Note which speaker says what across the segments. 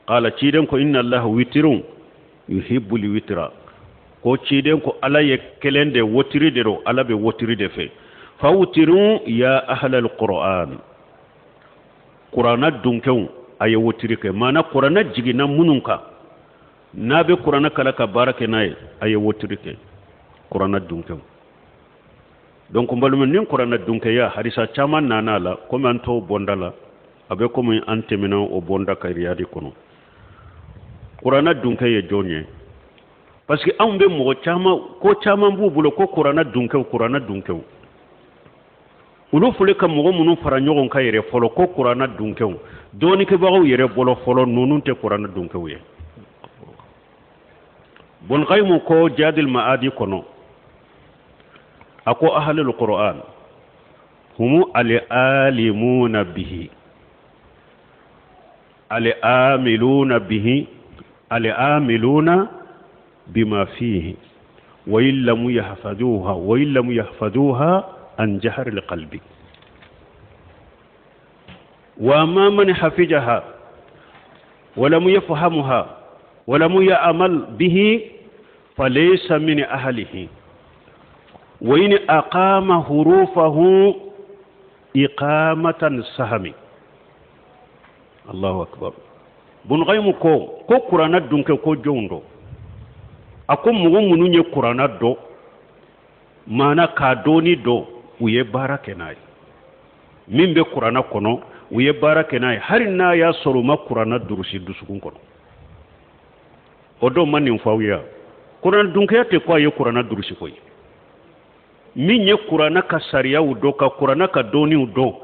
Speaker 1: Qala, ciden ko, inna Allaha witirun yuhibbul witra. Ko ciden ko Ala ye kelen de, wotiri de don, Ala bɛ wotiri de fɛ. Fawtiru ya ahlal Qur'an, Kuranna dunkew, a ye wotiri kɛ. Maana Kuranna jiginna minnu kan, n'a bɛ Kuranna kalan ka baara kɛ n'a ye, a ye wotiri kɛ, Kuranna dunkew. Donc n balima, ni Kuranna dunkeya hadisa caman nana a la, komi an t'o bonda la, a bɛ komi an tɛmɛna o bonda kan Riyadi kɔnɔ. Kuranna dunkɛ ye jɔn ye? Parce que anw bɛ mɔgɔ caman, ko caman b'u bolo ko Kuranna dunkew, Kuranna dunkew. Olu fɔlɔ ka mɔgɔ minnu fara ɲɔgɔn kan yɛrɛ fɔlɔ ko Kuranna dunkew, dɔɔnikɛbagaw yɛrɛ bolo fɔlɔ, ninnu tɛ Kuranna dunkew ye. Bun Qayimu ko Jadil Ma'adi kɔnɔ, a ko ahlul Qur'an humu al-alimuna bihi al-amiluna bihi al-amiluna bima fihi wa in lam yahfazuha wa in lam yahfazuha an jahri al-qalbi wa ma man hafizaha wa lam yafhamha wa lam ya'mal bihi falaysa min ahlihi wa in aqama hurufahu iqamatan sahami. Allahu akbar. Bun Qayimu ko Kuranna dunkɛ ko jɔnw don? A ko mɔgɔ minnu ye Kuranna dɔn, maana k'a dɔɔni dɔn, u ye baara kɛ n'a ye, min bɛ Kuranna kɔnɔ, u ye baara kɛ n'a ye, hali n'a y'a sɔrɔ u ma Kuranna durusi dusukun kɔnɔ. O dɔw ma nin fɔ aw ye wa? Kuranna dunkɛya tɛ ko a ye Kuranna durusi koyi. Min ye Kuranna ka sariyaw dɔn, ka Kuranna ka dɔnniw dɔn,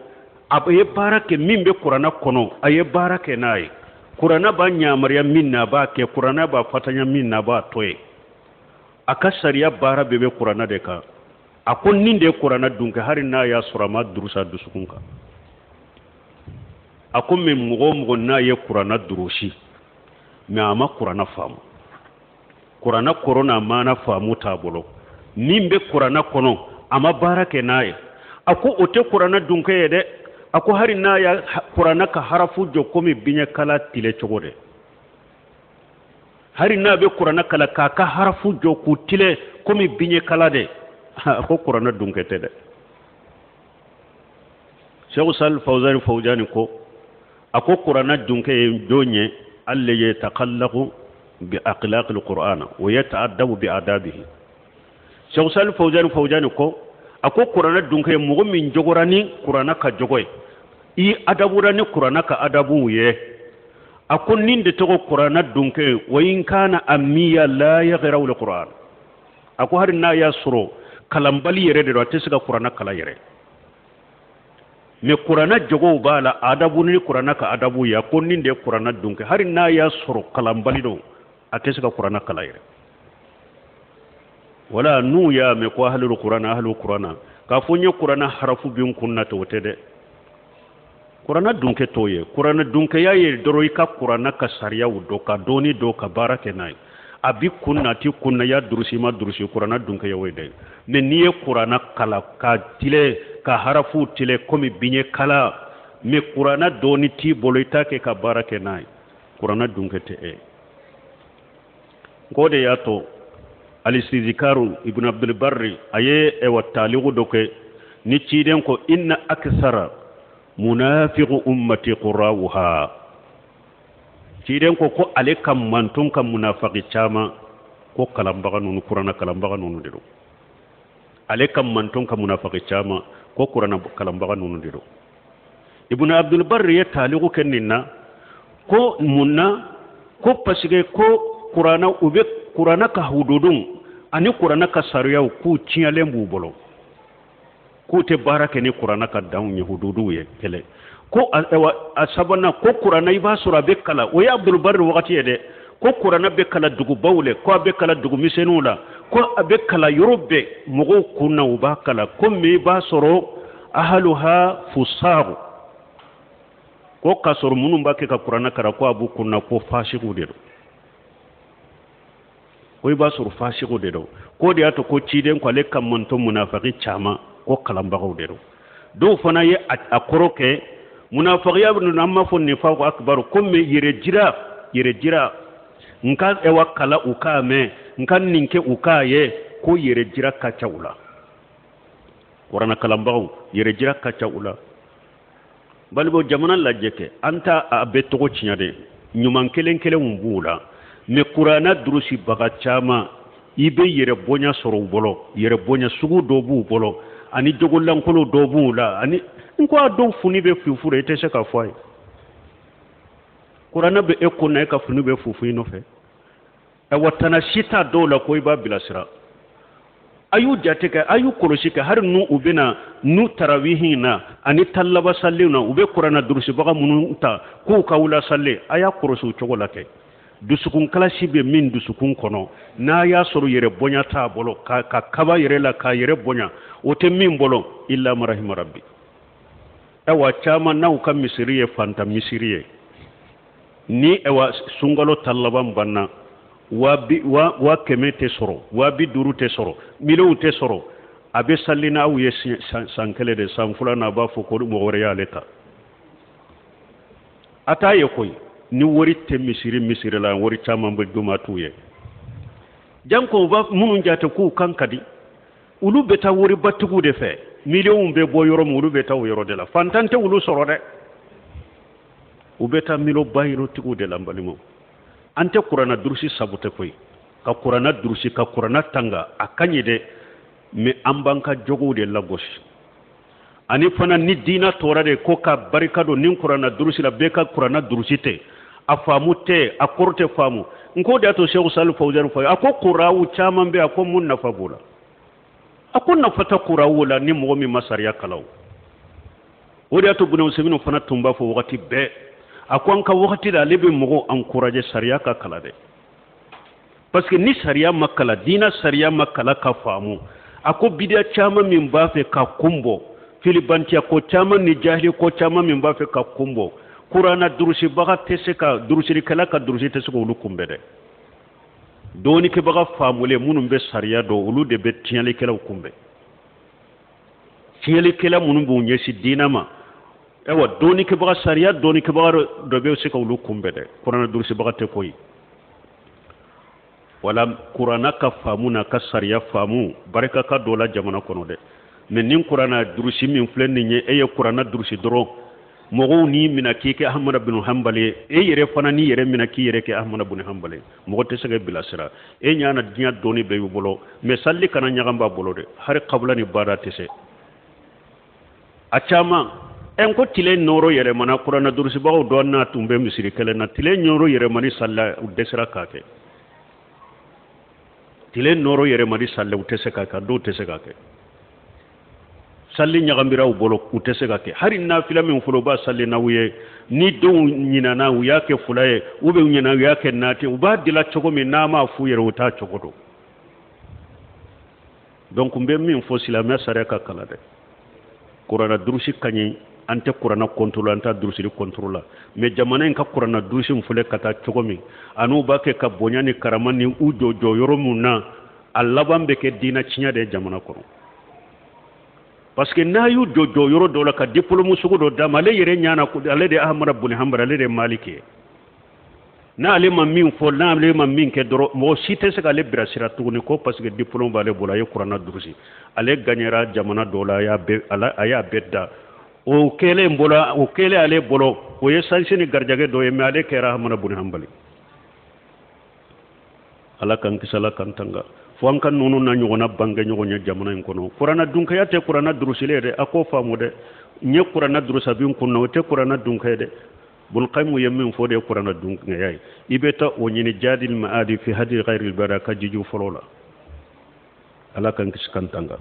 Speaker 1: a ye baara kɛ min bɛ Kuranna kɔnɔ, a ye baara kɛ n'a ye. Kuranna b'a yamaruya min na, a b'a kɛ. Kuranna b'a fatanya min na, a b'a to yen. A ka sariya baara bɛɛ bɛ Kuranna de kan. A ko nin de ye Kuranna dunkɛ, hali n'a y'a sɔrɔ a ma durusa dusukun kan. A ko mɛ mɔgɔ o mɔgɔ n'a ye Kuranna durusi, mɛ a ma Kuranna faamu, Kuranna kɔrɔ n'a maana faamu t'a bolo, min bɛ Kuranna kɔnɔ, a ma baara kɛ n'a ye, a ko o tɛ Kuranna dunkɛ ye dɛ. A ko hali n'a ya Kuranna ka harafu jɔ komi biɲɛkala tile cogo dɛ, hali n'a bɛ Kuranna kalan k'a ka harafu jɔ k'u tile komi biɲɛkala dɛ, a ko Kuranna dunkɛ tɛ dɛ. Sheikh Sal Fawzani Fawzani ko, a ko Kuranna dunkɛ ye jɔn ye? Alle yataqallaqu bi akhlaqil Qur'an wa yata'addabu bi adabihi. Sheikh Sal Fawzani Fawzani ko, a ko Kuranna dunkɛ ye mɔgɔ min jogora ni Kuranna ka jogo ye, i adabura ni Kuranna ka adabuw ye. A ko nin de tɔgɔ Kuranna dunkɛ, wa in kana ammiya la yaqra'u al-Qur'an. A ko hali n'a y'a sɔrɔ kalanbali yɛrɛ de don, a tɛ se ka Kuranna kalan yɛrɛ, mɛ Kuranna jogow b'a la, adabu ni Kuranna ka adabu ye. A ko nin de ye Kuranna dunkɛ, hali n'a y'a sɔrɔ kalanbali don, a tɛ se ka Kuranna kalan yɛrɛ. Wala n'u y'a mɛn ko ahlul Kuranna, ahlul Kuranna, k'a fɔ n ye Kuranna harafu bi n kun na ten, o tɛ dɛ. Kuranna dunkɛ t'o ye. Kuranna dunkɛya ye dɔrɔn i ka Kuranna ka sariyaw dɔn, ka dɔɔni dɔn, ka baara kɛ n'a ye. A bi kun na, a ti kun na, i y'a durusi, i ma durusi, Kuranna dunkɛya o ye dɛ. Mɛ n'i ye Kuranna kalan ka tile ka harafuw tile komi biɲɛ kala, mɛ Kuranna dɔɔni t'i bolo, i t'a kɛ ka baara kɛ n'a ye, Kuranna dunkɛ tɛ e. K'o de y'a to alisizikaru Ibn Abdulbari a ye ɛwa taaliku dɔ kɛ ni ciden ko inna aksara munafiqu ummati qurra'uha. Ciden ko ale ka manton ka munafaki caman, ko kalanbaga ninnu, Kuranna kalanbaga ninnu de don. Ale ka manton ka munafaki caman, ko Kuranna kalanbaga ninnu de don. Ibn Abdulbari ye taaliku kɛ nin na ko mun na? Ko parce que ko Kuranna, u bɛ Kuranna ka hududun ani Kuranna ka sariyaw k'u tiɲɛlen b'u bolo, k'u tɛ baara kɛ ni Kuranna ka danw ye, hududuw ye kɛlɛ. Ko a sabanan, ko Kuranna, i b'a sɔrɔ a bɛ kalan, o ye Abdulbari wagati ye dɛ, ko Kuranna bɛ kalan dugubaw la, ko a bɛ kalan dugumisɛnninw la, ko a bɛ kalan yɔrɔ bɛɛ mɔgɔw kun na, u b'a kalan. Ko mɛ i b'a sɔrɔ ahaluha fusaru, ko k'a sɔrɔ minnu b'a kɛ ka Kuranna kalan, ko a b'u kun na ko fasigiw de don, ko i b'a sɔrɔ fasigiw de don. K'o de y'a to ko ciden ko ale ka mantɔn munafaki caman, ko kalanbagaw de don. Dɔw fana ye a kɔrɔ kɛ munafakiya ninnu, an b'a fɔ nifaku akibaru, ko mɛ yɛrɛ jira yɛrɛ jira, n ka ɛwa kalan u k'a mɛn, n ka nin kɛ u k'a ye, ko yɛrɛ jira ka ca u la. Kuranna kalanbagaw, yɛrɛ jira ka ca u la. Balimaw, jamana lajɛ kɛ, an t'a a bɛɛ tɔgɔ tiɲɛ dɛ, ɲuman kelen kelenw b'u la, mais kuranna durusibaga caman, i bɛ yɛrɛ bonya sɔrɔ u bolo, yɛrɛ bonya sugu dɔ b'u bolo, ani jogolankolon dɔ b'u la, ani n ko a dɔw funi bɛ fufu i tɛ se k'a fɔ a ye. Kuranna bɛ e kun na, e ka funi bɛ fufu i nɔfɛ. Ayiwa, tana si t'a dɔw la ko i b'a bilasira. A y'u jate kɛ, a y'u kɔlɔsi kɛ, hali n'u u bɛna n'u tarawihi na ani talaba saliw na, u bɛ kuranna durusibaga minnu ta k'u ka wula sali, a y'a kɔlɔsi o cogo la kɛ. Dusukun kalasi bɛ min dusukun kɔnɔ, n'a y'a sɔrɔ yɛrɛ bonya t'a bolo, ka kaba yɛrɛ la k'a yɛrɛ bonya, o tɛ min bolo, illa marahima rabbi. Ayiwa, caman n'aw ka misiri ye fantan misiri ye, ni ayiwa sunkalo ta laban banna, 100,000 tɛ sɔrɔ, 50,000 tɛ sɔrɔ, miliyɔnw tɛ sɔrɔ, a bɛ sali n'aw ye san kelen de, san filanan a b'a fɔ ko mɔgɔ wɛrɛ y'ale ta. A t'a ye koyi, ni wari tɛ misiri misiri la, wari caman bɛ d'u ma t'u ye. Janko u b'a minnu jate k'u kan ka di, olu bɛ taa waribatigiw de fɛ, miliyɔnw bɛ bɔ yɔrɔ min, olu bɛ taa o yɔrɔ de la. Fantan tɛ olu sɔrɔ dɛ, u bɛ taa miliyɔn bayirotigiw de la. N balimaw, an tɛ kuranna durusi sabu tɛ koyi, ka kuranna durusi, ka kuranna tanga, a ka ɲi dɛ, mais an b'an ka jogow de lagosi. Ani fana ni diina tora de ko ka barika don ni kuranna durusi la, bɛɛ ka kuranna durusi tɛ a faamu tɛ a kɔrɔ tɛ faamu. N k'o de y'a to Seku Sali Fawuzani fɔ, a ko kurawu caman bɛ, a ko mun nafa b'o la? A ko nafa tɛ kurawu la ni mɔgɔ min ma sariya kalan. O de y'a to Buna Usɛminu fana tun b'a fɔ wagati bɛɛ, a ko an ka wagati la, ale bɛ mɔgɔw encourager sariya ka kalan dɛ, parce que ni sariya ma kalan, diina sariya ma kalan ka faamu, a ko bidiya caman min b'a fɛ ka kun bɔ, filibantiya ko caman ni jahili ko caman min b'a fɛ ka kun bɔ, kuranna durusibaga tɛ se ka, durusilikɛla ka durusi tɛ se k'olu kunbɛn dɛ. Dɔɔnikɛbaga faamulen minnu bɛ sariya dɔn, olu de bɛ tiɲɛlikɛlaw kunbɛn. Tiɲɛlikɛla minnu b'u ɲɛsin diinɛ ma, ayiwa, dɔɔnikɛbaga, sariya dɔɔnikɛbaga dɔ bɛ se ka olu kunbɛn dɛ, kuranna durusibaga tɛ koyi. Wala kuranna ka faamu n'a ka sariya faamu barika ka dɔ la jamana kɔnɔ dɛ. Mais ni kuranna durusi min filɛ nin ye, e ye kuranna durusi dɔrɔn, mɔgɔw n'i minɛ k'i kɛ Ahmada bin Hanbali ye, e yɛrɛ fana n'i yɛrɛ minɛ k'i yɛrɛ kɛ Ahmada bin Hanbali ye, mɔgɔ tɛ se ka bilasira. E ɲana diɲɛ dɔnni bɛɛ b'i bolo, mais sali kana ɲagam b'a bolo dɛ, hali kabula ni baara tɛ se a caman. Ɛ, n ko tile nɔɔrɔ yɛlɛmana, kuranna durusibagaw dɔ n'a tun bɛ misiri kelen na, tile nɔɔrɔ yɛlɛmani salila, u dɛsɛra k'a kɛ. Tile nɔɔrɔ yɛlɛmani salila, u tɛ se k'a kɛ, dɔw tɛ se k'a kɛ. Sali ɲagambira u bolo, u tɛ se ka kɛ. Hali nafila min fɔlɔ u b'a sali n'aw ye, ni denw ɲinana u y'a kɛ fila ye, u bɛ ɲinana u y'a kɛ naati, u b'a dila cogo min n'a m'a f'u yɛrɛ, u t'a cogo dɔn. Donc n bɛ min fɔ, silamɛya sariya ka kalan dɛ. Kuranna durusi ka ɲi, an tɛ kuranna contrôle, an t'a durusili contrôle la, mais jamana in ka kuranna durusi in filɛ ka taa cogo min, an'u b'a kɛ ka bonya ni karama ni u jɔ jɔ yɔrɔ min na, a laban bɛ kɛ diinɛ tiɲɛ de ye jamana kɔnɔ. Parce que n'a y'u jɔ jɔ yɔrɔ dɔ la ka diplôme sugu dɔ d'a ma, ale yɛrɛ ɲana ko ale de ye Ahmada bun Hanbali, ale de ye Maliki ye, n'ale ma min fɔ, n'ale ma min kɛ dɔrɔn, mɔgɔ si tɛ se k'ale bilasira tuguni, ko parce que diplôme b'ale bolo, a ye kuranna durusi, ale gagnera jamana dɔ la, a y'a bɛɛ da o kɛlen bolo, o kɛlen ale bolo, o ye sansi ni garijɛgɛ dɔ ye, mais ale kɛra Ahmada bun Hanbali. Ala k'an kisi, Ala k'an tanga, fo an ka ninnu na ɲɔgɔnna bange ɲɔgɔn ye jamana in kɔnɔ. Kuranna dunkɛya tɛ kuranna durusilen ye dɛ, a k'o faamu dɛ. N ye kuranna durusa bin kun na, o tɛ kuranna dunkɛ ye dɛ. Bulqayimu ye min fɔ de ye kuranna dunkɛya ye. I bɛ taa o ɲini Jadil Maadi fi hadi ghayril bada ka jiju fɔlɔ la. Ala k'an kisi k'an tanga.